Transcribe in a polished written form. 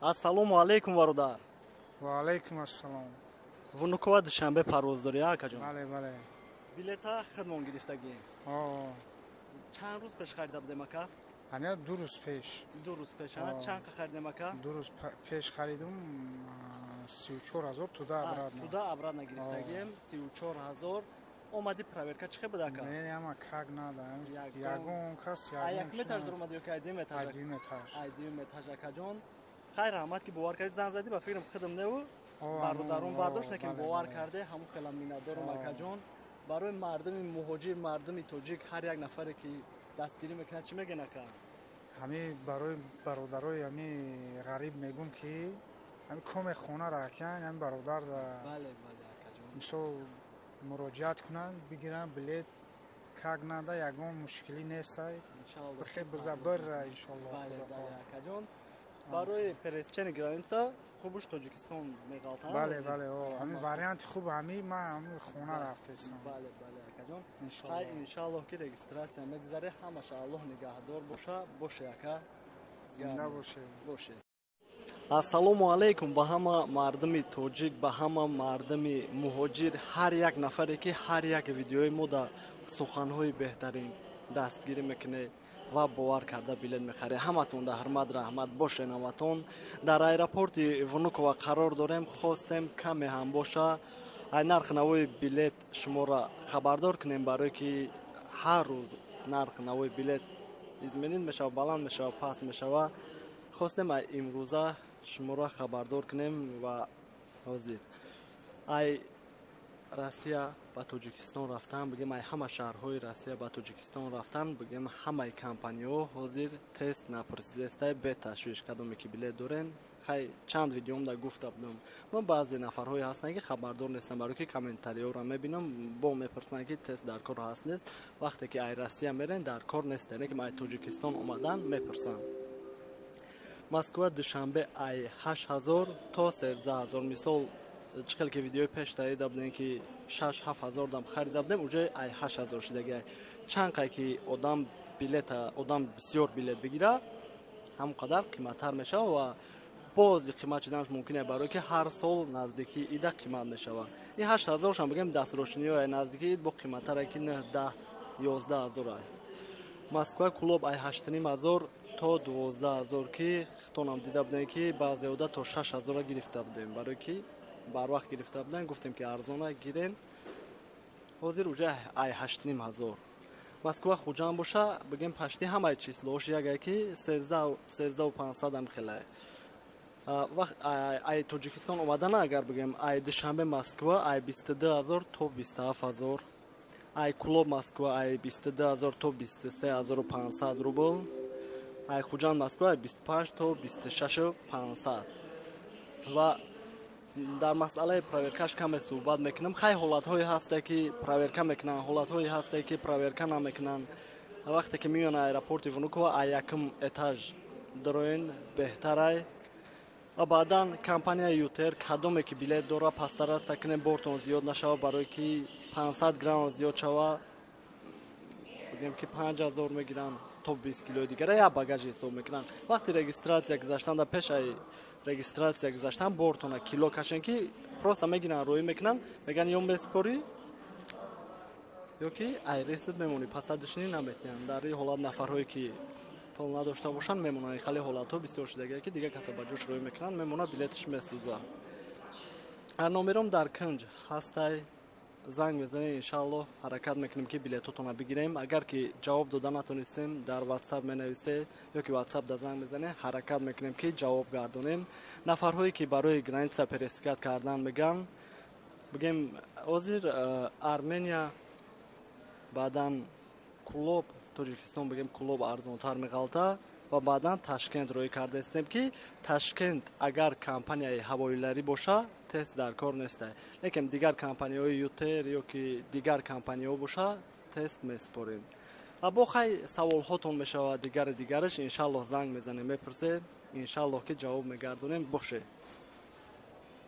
Ассалому алайкум, бародар. Ва алайкум ассалом. Внукова, Душанбе парвоз дорӣ, акаҷон? Бале, бале. Билета худмон гирифтагием. О. Чанд рӯз пеш харида будем, ака? Ҳамя 2 рӯз пеш. 2 рӯз пеш. Чанд қа харидем, ака? 2 рӯз пеш харидум, 34 000 туда обратно. Туда обратно гирифтагием, 34 000. Омади, проверка чӣ хел буд, ака? Не, ама как надо. Ягон кас. Ягон як этаж дуромади ё ки ай дуюм этаж? Ай дуюм этаж. Ай дуюм этаж. Акаҷон, хайр, раҳмат, ки бовар кардӣ, занг задӣ. Ба фикрам, худам неву бародарон бардошт, лекин бовар карде, ҳамун хела миннатдорум, акаҷон. Барои мардуми муҳоҷир, мардуми тоҷик, ҳар як нафаре ки дастгирӣ мекунад, чӣ мегӯен, ака? Ҳами барои бародарои ҳами ғариб мегӯм, ки ҳами коме хона ракян, ҳами бародар Бале, бале, акаҷон. мисол муроҷиат кунанд, бигиранд билет, как надо, ягон мушкилӣ нестай. Бихе бизабир, иншолло. Бале, акаҷон, барои пересечение граница хубуш Тоҷикистон меғалтад. Бале, ҳамин варианти хуб, ҳами ман ҳами хона рафтесам. Бале, акаҷон, хай, иншаллоҳ, ки регистрация мегузаре ҳамаша. Аллоҳ нигаҳдор боша. Боше, ака. Зинда боше. Боше. Ассалому алайкум ба ҳама мардуми тоҷик, ба ҳама мардуми муҳоҷир, ҳар як нафаре ки ҳар як видеои мо дар суханҳои беҳтарин дастгирӣ мекунед ва бовар карда билет мехаред. Ҳаматон дар ҳурмат, раҳмат бошен ҳаматон. Дар аэропорти Внукова қарор дорем. Хостем, каме ҳам боша, ай нархи навои билет шуморо хабардор кунем, барое ки ҳар рӯз нархи навои билет изменить мешава, баланд мешава, паст мешава. Хостем, ай имрӯза шуморо хабардор кунем. Ва ҳозир ай Россия ба Тоҷикистон рафтан, бигем, ай ҳама шаҳрҳои Россия ба Тоҷикистон рафтан, бигем, ҳамаи компаниҳо ҳозир тест напурсидестай. Беташвиш, кадоме ки билет дорен. Хай, чанд видеомда гуфта будам ма, баъзе нафарҳое ҳастанд, ки хабардор нестанд, барое ки комментариҳоро мебинам, бо мепурсанд, ки тест дар кор ҳаст, нест. Вақте ки ай Россия мерен, дар кор нест, яъне ки ай Тоҷикистон омадан мепурсанд. Москва, Душанбе ай 8000 то 13 000. Мисол, чӣ хел ки видеои пеш таида будем, ки 6-7 ҳазор дам харида будем, уже ай 8000 шидаги. Чанд қай ки одам билета, одам бисёр билет бигира, ҳамон қадар қиматтар мешавад ва бози қимат шуданаш мумкин е, барое ки ҳар сол наздикии ида қимат мешавад. Ин 8000-шам, бигем, дастрочниҳое, наздикии ид бо қиматтаре, ки 9, 10, 11 ҳазор. Ай Москва, Кулоб ай 8500 то 12 000, ки хитонам дида будем, ки баъзеода то 6000-а гирифта будем, барое ки барвақт гирифта будем, гуфтем, ки арзона гирен. Ҳозир уже ай 8500. Москва, Хуҷанд боша, бигем, пашти ҳамаи числош ягае, ки 13 500-ам хелае. Вақт ай Тоҷикистон омадана, агар бигем, ай Душанбе, Москва ай 22 000 то 27 000, ай Кулоб, Москва ай 22 000 то 23 500 рубл, ай Хуҷанд, Москва ай 25 то 26 500. Ва дар масъалаи проверкаш каме суҳбат мекунам. Хай, ҳолатҳое ҳасте, ки проверка мекунанд, ҳолатҳое ҳасте, ки проверка намекунанд. Вақте ки меоян аэропорти Внукова, ай якум этаж дароен беҳтарай. Ва баъдан компанияи ЮТР, кадоме ки билет дора, постараться кунем, бортон зиёд нашава, барое ки 500 грамм зиёд шава, бигем, ки 5000 мегиранд, то 20 килои дигара як багаж ҳисоб мекунанд. Вақти регистрация гузаштан, дар пешаи регистрация гузаштан бортона кило кашен, ки просто мегиранд, роӣ мекунанд, мегӯянд: ё месупорӣ, ё ки ай рейсат мемонӣ, посадочный наметиҳанд. Дар ин ҳолат нафарҳое ки пул надошта бошанд, мемонанд. Хеле ҳолатҳо бисёр шудагие, ки дигар каса ба ҷош роӣ мекунанд, мемонад, билеташ месӯзад. Номером дар кунҷ ҳастай, занг мезанед, иншааллоҳ, ҳаракат мекунем, ки билетотонро бигирем. Агар ки ҷавоб дода натонистем, дар Ватсап менависед ё ки Ватсап да занг мезанед, ҳаракат мекунем, ки ҷавоб гардонем. Нафарҳое ки барои граница пересекать кардан мегӯянд, бигем, ҳозир Армения, баъдан Кулоб, Тоҷикистон, бигем, Кулоб арзонтар меғалта ва баъдан Ташкент роҳӣ кардаистем, ки Ташкент агар компанияи ҳавоиларӣ боша, тест дар кор нестай, лекин дигар компанияҳои ЮТР ё ки дигар компаниҳо боша, тест месупорем. Ва бо хай, саволҳотон мешавад дигари дигараш, иншаллоҳ, занг мезанем, мепурсем, иншаллоҳ, ки ҷавоб мегардонем. Боше.